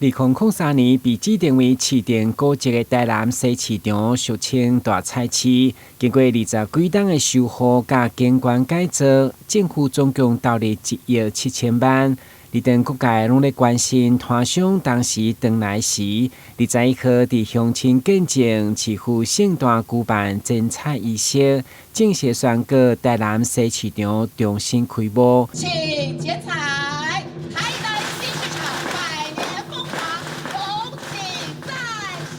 2003年被指定為市定古蹟的台南西市場，俗稱大菜市，經過20幾冬的修護佮景觀改造，政府總共投入1億7千萬。而當各界攏咧關心攤商當時轉來時，21號佇鄉親見證市府盛大舉辦剪彩儀式，正式宣告台南西市場重新開幕。請剪彩，台南西市場百年風華，風景再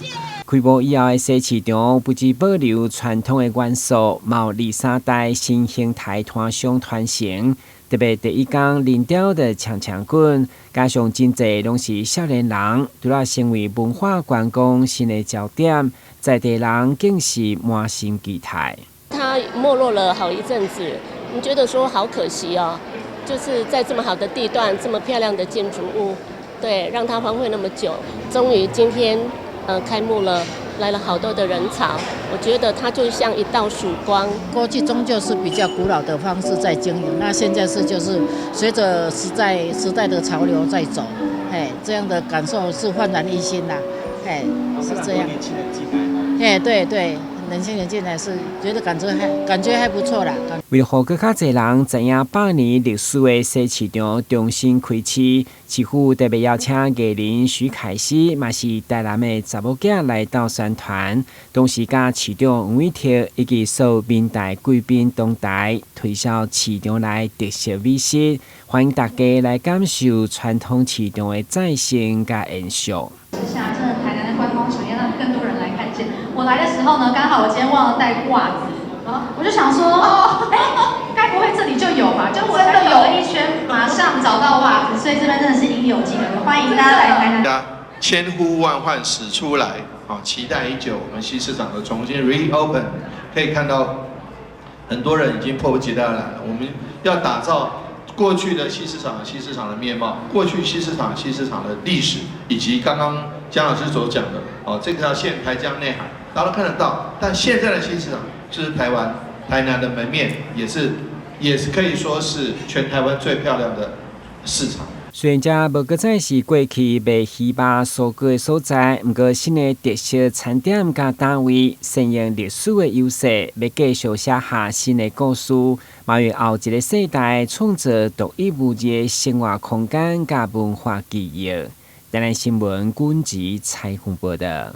現。開幕以後的西市場，不只保留傳統的元素，嘛有23代新形態攤商傳承。特別第一工人潮就搶搶滾，加上真濟攏是少年人，除了成為文化觀光新的焦點，在地人更是滿心期待。它沒落了好一陣子，你覺得說好可惜哦，就是在這麼好的地段，這麼漂亮的建築物，對，讓它荒廢那麼久，終於今天開幕了，來了好多的人潮，我覺得它就像一道曙光。過去終究是比較古老的方式在經營，那現在是就是隨着時代的潮流在走，哎，這樣的感受是煥然一新啦，哎，是這樣。哎，對對，年輕人進來是覺得感覺還不錯啦。為了予閣較濟人知影百年歷史的西市場重新開市，市府特別邀請藝人徐凱詩，嘛是台南的查某囝來鬥宣傳，同時佮市長黃偉哲以及所有民代貴賓同台推銷市場內特色美食，歡迎大家來感受傳統市場的再生佮延續。之下，真的台南的觀光產業讓更多人來看見。我來的時候呢，剛好我今天忘了帶襪子，我就想說，哎，該不會這裡就有吧？就我才走了一圈，馬上找到襪子，所以這邊真的是應有盡有，歡迎大家來台南。千呼萬喚始出來，啊，期待已久，我們西市場的重新 reopen，可以看到很多人已經迫不及待來了。我們要打造過去的西市場、西市場的面貌，過去西市場、西市場的歷史，以及剛剛江老師所講的，哦，這條線台江內海，大家都看得到。但現在的西市場就是台灣台南的門面，也是可以說是全台灣最漂亮的市場。雖然這無閣再是過去賣魚肉蔬果的所在，毋過新的特色餐點佮攤位，善用歷史的優勢，欲繼續寫下新的故事，嘛為後一个世代創造獨一無二的生活空間佮文化記憶。台南新聞軍籍採訪報導。